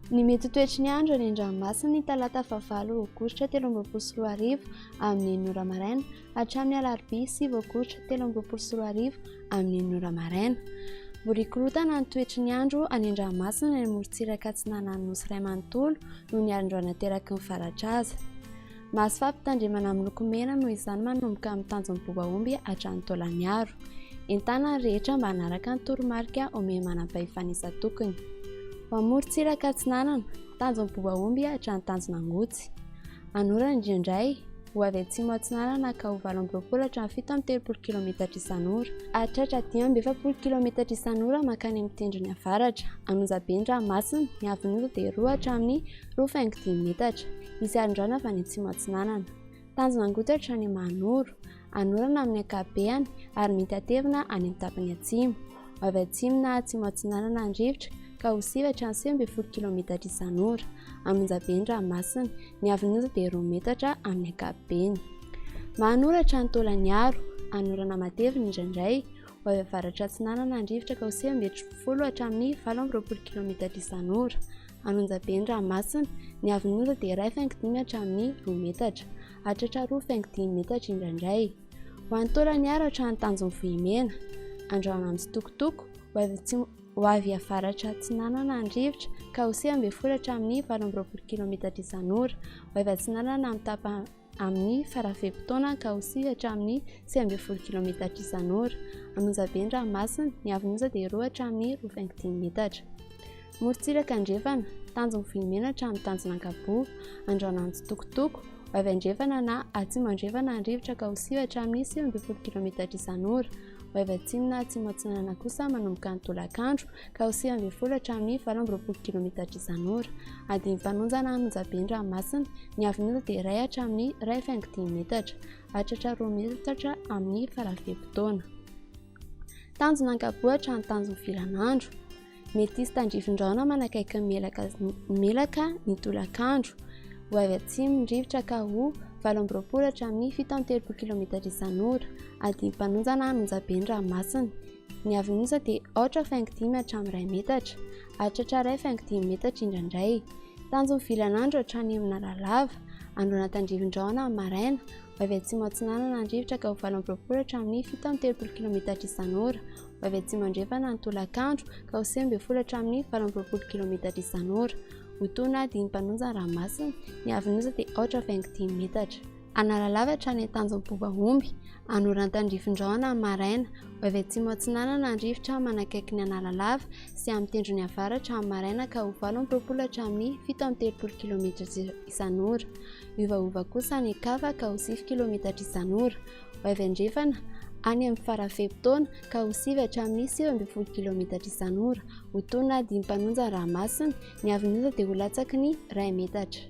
Ny mety ho toetry ny andro any an-dranomasina ny talata fahavalo aogositra 2023 amin'ny enina ora maraina hatramin'ny alarobia 9 aogositra 2023 amin'ny enina ora maraina. Mbola hikorontana ny toetry ny andro any an-dranomasina any amorontsiraka atsinanan'ny Nosy iray manontolo noho ny alindroa nateraky ny varatraza. Mahazo fampitandremana miloko mena noho izany manomboka amin'ny tanjon'ny Bobaomby hatrany Taolagnaro. Entanina ny rehetra mba hanaraka ny toromarika omen'ny manampahefana isan-tokony. Ho amorontsiraka atsinanana, tanjon'ny Bobaomby hatrany tanjon'Angotsy. Anorana indraindray, ho avy atsimo atsinanana ka ho 28 hatramin'ny 37 kilometatra isan'ora. Hahatratra 45 kilometatra isan'ora mankany amin'ny tendrony avaratra. An'Onjabe ny ranomasina, ny haavon'onja dia 2 hatramin'ny 2,5 metatra. Hisy alon-drano avy any atsimo atsinanana. Tanjona Angoty hatrany Mahanoro. Anorana amin'ny ankapobeany ary mety hatevina any amin'ny tapany atsimo. Ho avy atsimo na atsimo atsinanana ny rivotra ka ho sivy hatrany 19 kilometatra isan'ora. Amonjabe ny ranomasina. Ny haavon'onja dia 2 metatra amin'ny ankapobeny. Mahanoro hatrany Taolagnaro. Anorana matevina indraindray. Ho avy avaratra atsinanana ny rivotra ka ho 19 hatramin'ny 28 kilometatra isan'ora. An'Onjabe ny ranomasina, ny haavon'ny onja dia 1,5 hatramin'ny 2 metatra. Hahatratra 2,5 metatra indraindray. Ho an'i Taolagnaro hatrany Tanjon'ny Vohimena. Andrahona mitsitokotoko, ho avy atsimo ho avy avaratra atsinanana ny rivotra ka ho 19 hatramin'ny 28 kilometatra isan'ora. Ho avy atsinanana amin'ny tapa amin'ny fara-fe-potoana ka ho 9 hatramin'ny 19 kilometatra isan'ora. An'Onjabe ny ranomasina, ny haavon'ny onja dia 2 hatramin'ny 2,5 metatra. Morontsiraka andrefana, tanjon'ny Vohimena hatramin'ny tanjon'Ankaboa, Andrahona mitsitokotoko, ho avy andrefana na atsimo andrefana ny rivotra ka ho 9 hatramin'ny 19 kilometatra isan'ora. Ho avy atsimo na atsimo atsinanana kosa manomboka ny tolakandro ka ho 19 hatramin'ny 28 kilometatra isan'ora. Adin'ny mpanonjana Anonjabe ny ranomasina, ny haavon'onja dia 1 hatramin'ny 1,5 metatra. Hahatratra 2 metatra amin'ny fara-fe-potoana. Tanjona Ankaboa hatrany tanjon'ny Vilanandro. Mety hisy tandrifin-drahona manakaiky ny melaka melaka ny tolakandro. Ho avy atsimo ny rivotra ka ho 28 hatramin'ny 37 kilometatra isan'ora. Adim-panonjana Anonjabe ny ranomasina. Ny haavon'ny onja dia 4,5 hatramin'ny 1 metatra. Hahatratra 1,5 metatra indraindray. Tanjon'ny vilanandro hatrany amin'Analalava. Androana tandrifin-drahona amin'ny maraina. Ho avy atsimo atsinanana ny rivotra ka ho 28 hatramin'ny 37 kilometatra isan'ora. Ho avy atsimo andrefana ny tolakandro ka ho 19 hatramin'ny 28 kilometatra isan'ora. Ho tony dimy mpanonja ny ranomasina. Ny haavon'ny onja dia 4,5 metatra. Analalava hatrany Tanjon'ny Bobaomby. Anoran-tandrifin-drahona amin'ny maraina. Ho avy atsimo atsinanana ny rivotra manakaiky ny Analalava sy amin'ny tendrony avaratra amin'ny maraina ka ho 28 hatramin'ny 37 kilometatra isan'ora. Miovaova kosa any an-kafa ka ho 9 kilometatra isan'ora. Ho avy andrefana, any amin'ny fara-fe-potoana, ka ho 9 hatramin'ny 19 kilometatra isan'ora. Ho tony na dimy mpanonja ny ranomasina. Ny haavon'ny onja dia ho latsaky ny iray metatra.